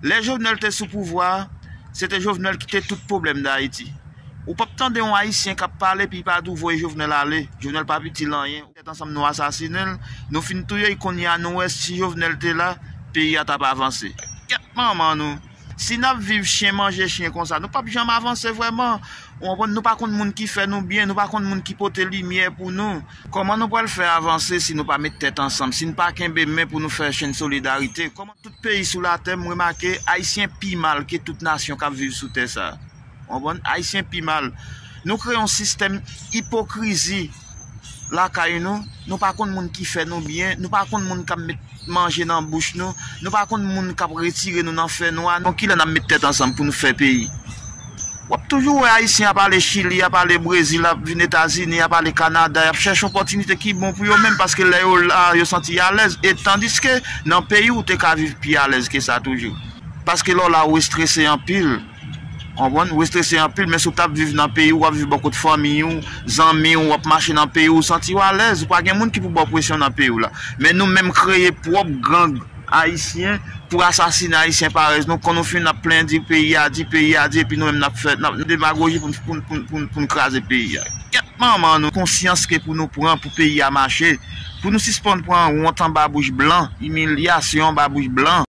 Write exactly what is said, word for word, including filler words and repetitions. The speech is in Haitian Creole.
Lè Jovenel te sou pouvwa a, se te Jovenel ki te tout pwoblèm Dayiti. Ou p ap tande yon Ayisyen k ap pale epi li pa di w voye Jovenel ale. Jovenel p ap itil anyen. Tèt ansanm nou asasinen l, nou fin touye l, kounye a nou wè si Jovenel te la, peyi a t ap avanse. Kèt manman nou! Si n ap viv chen manje chen konsa, nou p ap janm avanse vrèman. Ou konprann? Nou pa konn moun ki fè nou byen, nou pa konn moun ki pote limyè pou nou. Kòman nou pral fè avanse si nou pa met tèt ansanm, si n pa kenbe men pou nou fè chenn solidarite? Kòman tout peyi sou latè, m remake, Ayisyen pi mal ke tout nasyon k ap viv sou tè sa a. Ou konprann? Ayisyen pi mal. Nou kreye yon sistèm ipokrizi lakay nou. Nou pa konn moun ki fè nou byen. Nou pa konn moun k ap met manje nan bouch nou. Nou pa konn moun k ap retire nou nan fènwa. Bon, kilè n ap met tèt ansanm pou nou fè peyi? W ap toujou wè Ayisyen ap ale Chili, ap ale Brezil, ap vin Etazini, ap ale Kanada, y ap chèche opòtinite ki bon pou yo menm, paske lè yo la, yo santi y alèz. E tandiske nan peyi w, ou te ka viv pi alèz ke sa toujou. Paske lè w la, ou estrese anpil. Konprann? Ou estrese anpil, men si w t ap viv nan peyi w, w ap viv bò kot fanmi w, zanmi w, w ap mache nan peyi w, ou santi w alèz. Ou pa gen moun ki pou ba w presyon nan peyi w la. Men nou menm kreye pwòp gang ayisyen pou asasine ayisyen parèz nou. Kon nou fin ap plenn di peyi a di, peyi a di, epi nou menm n ap fè, n ap demagoji pou n, pou n, pou n, pou n, pou n kraze peyi a. Kèt manman nou, konsyans ke pou nou pran pou peyi a mache, pou nou sispann pran wont anba bouch blan, imilyasyon anba bouch blan.